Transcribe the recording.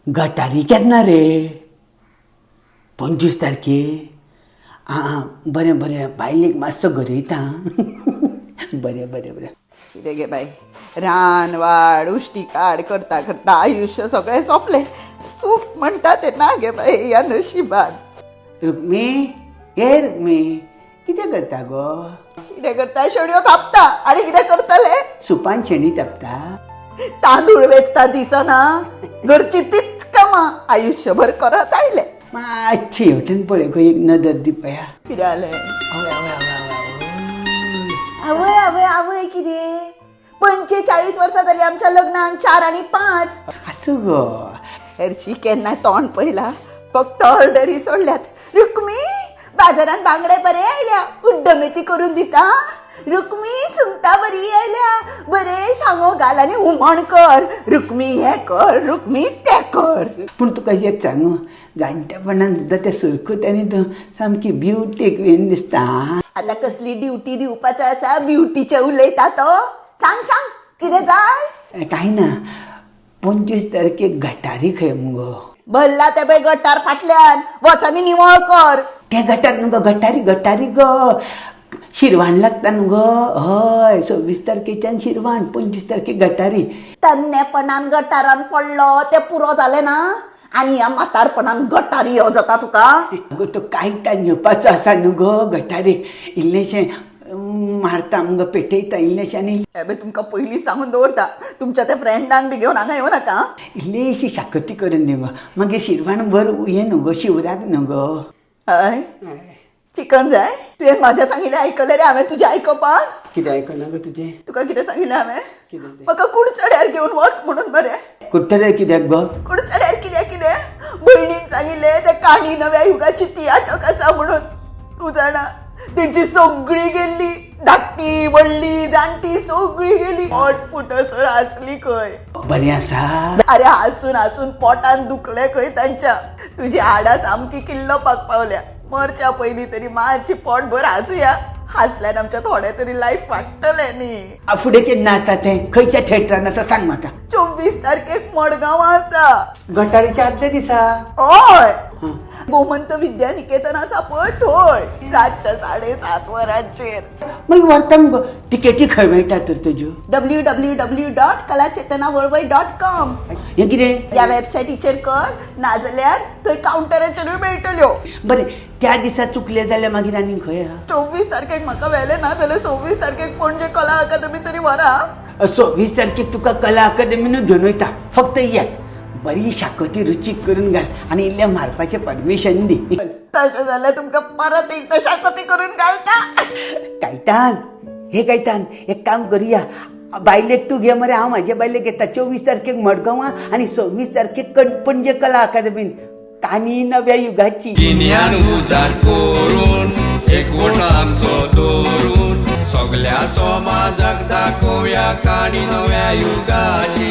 गटारी केन्ना रे? 25 तारखेर? आं आं बरें बरें, बायलेक मातसो गरयता. बरें बरें बरें. कितें गे बाई, रान वाड उश्टी काड करता करता आयुश्य सगळें सोंपलें. चूक म्हणटा तें ना गे बाई ह्या नशिबान. रुक्मी, हे रुक्मी, कितें करता गो? कितें करता? शेणयो थापता. आनी कितें करतले? सुपान शेणी थापता? तांदूळ वेचता दिसना? घरची तीच कामां आयुश्यभर करत आयले. मातशी हेवटेन पळय गो, एक नदर दी पळया. कितें जालें? आवय आवय आवय आवय. आवय आवय आवय कितें? 45 वर्सां जाली आमच्या लग्नाक, 4 आनी 5. आसूं गो. हरशी केन्ना तोंड पळयला? फक्त ऑर्डरी सोडल्यात. रुक्मी, बाजारान बांगडे बरे आयल्या, उड्डमेथी करून दिता. रुक्मी, सुंगटां बरी आयल्या, बरे शांगो घाल आनी हुमण कर. रुक्मी हें कर, रुक्मी तें कर. पूण तुका एक सांगू, जाणटेपणान सुद्दां तें सुरकूत आनी तूं सामकी ब्युटी क्वीन दिसता. आतां कसली ड्युटी दिवपाचो आसा? ब्युटीचे उलयता तो. सांग सांग कितें जाय? कांय ना, 25 तारखेक गटारी खंय मुगो? भरला ते पळय गटार फाटल्यान, वच आनी निवळ कर. तें गटार न्हू गो, गटारी गटारी गो, शिरवाण लागता न्हू गो. हय, 26 तारखेच्यान शिरवाण, 25 तारखेक गटारी. तन्नेपणान गटारान पडलो तें पुरो जालें ना, आनी ह्या म्हातारपणान गटारी यो जाता तुका? गो तो कांय घेवपाचो आसा न्हू गो गटारीक, इल्लेशें मारता मुगो, पेटयता इल्लेशें आनी हे तुमकां पयलीं सांगून दवरता, तुमच्या त्या फ्रेंडांक बी घेवन हांगा येवं नाका. इल्लीशी शाकोती करून दी गो, मागीर शिरवाण भर हें न्हू गो, शिवराक न्हू गो. हय, चिकन जाय? तुवें म्हाजें सांगिल्लें आयकलें रे हांवें? तुजें आयकपाक कितें आयकना गो तुजें? तुका कितें सांगिल्लें हांवें? कितें तें? म्हाका कुडचड्यार घेवन वच म्हणून मरे. कुडचड्यार कित्याक गो? कुडचड्यार कित्याक कितें? भयणीन सांगिल्लें ते काणी नव्या युगाची तियाटक आसा म्हणून. तूं जाणा, तेंची सगळीं गेल्ली, धाकटी व्हडली जाणटी सगळीं गेली. पोट फुटसर हांसली खंय. बरें आसा. अरे हांसून हांसून पोटान दुखलें खंय तांच्या. तुजी हाडां सामकी किल्लोपाक पावल्या. मरच्या पयलीं तरी मातशी पोटभर हांसुया. हांसल्यार आमच्या थोडें तरी लायफ वाडटलें न्ही. फुडें केन्ना आसा तें? खंयच्या थिएटरान आसा सांग म्हाका. 24 तारखेक मडगांवां आसा. गटारीच्या आदल्या दिसा? हय, गोमंत विद्या निकेतन आसा पळय थंय, रातच्या 7:30 वरांचेर. मागीर व्हरता मुगो. तिकेटी खंय मेळटा तर तुज्यो? www.kalachetanawalvai.com. हें कितें? ह्या वेबसायटीचेर कर, नाजाल्यार थंय कावंटराचेरूय मेळटल्यो. बरें, त्या दिसा चुकलें जाल्यार मागीर आनी खंय आहा? 24 तारखेक म्हाका व्हेलें ना जाल्यार 26 तारखेक पणजे कला अकादमी तरी व्हरा. 26 तारखेक तुका कला अकादमीनूच घेवन वयता. फक्त एक बरी शाकोती रुचीक करून घाल आनी इल्लें मारपाचें परमिशन दी. तशें जाल्यार तुमकां परत एकदां शाकोती करून घालता. कायतान, हे कायतान, एक काम करुया, बायलेक तूं घे मरे, हांव म्हाजे बायलेक घेता. 24 तारखेक मडगांवां आनी 26 तारखेक पणजे कला अकादमीन काणी नव्या युगाची. गिन्यान उजार करून एकवट आमचो दवरून सगल्या समाजाक दाखोवया काणी नव्या युगाची.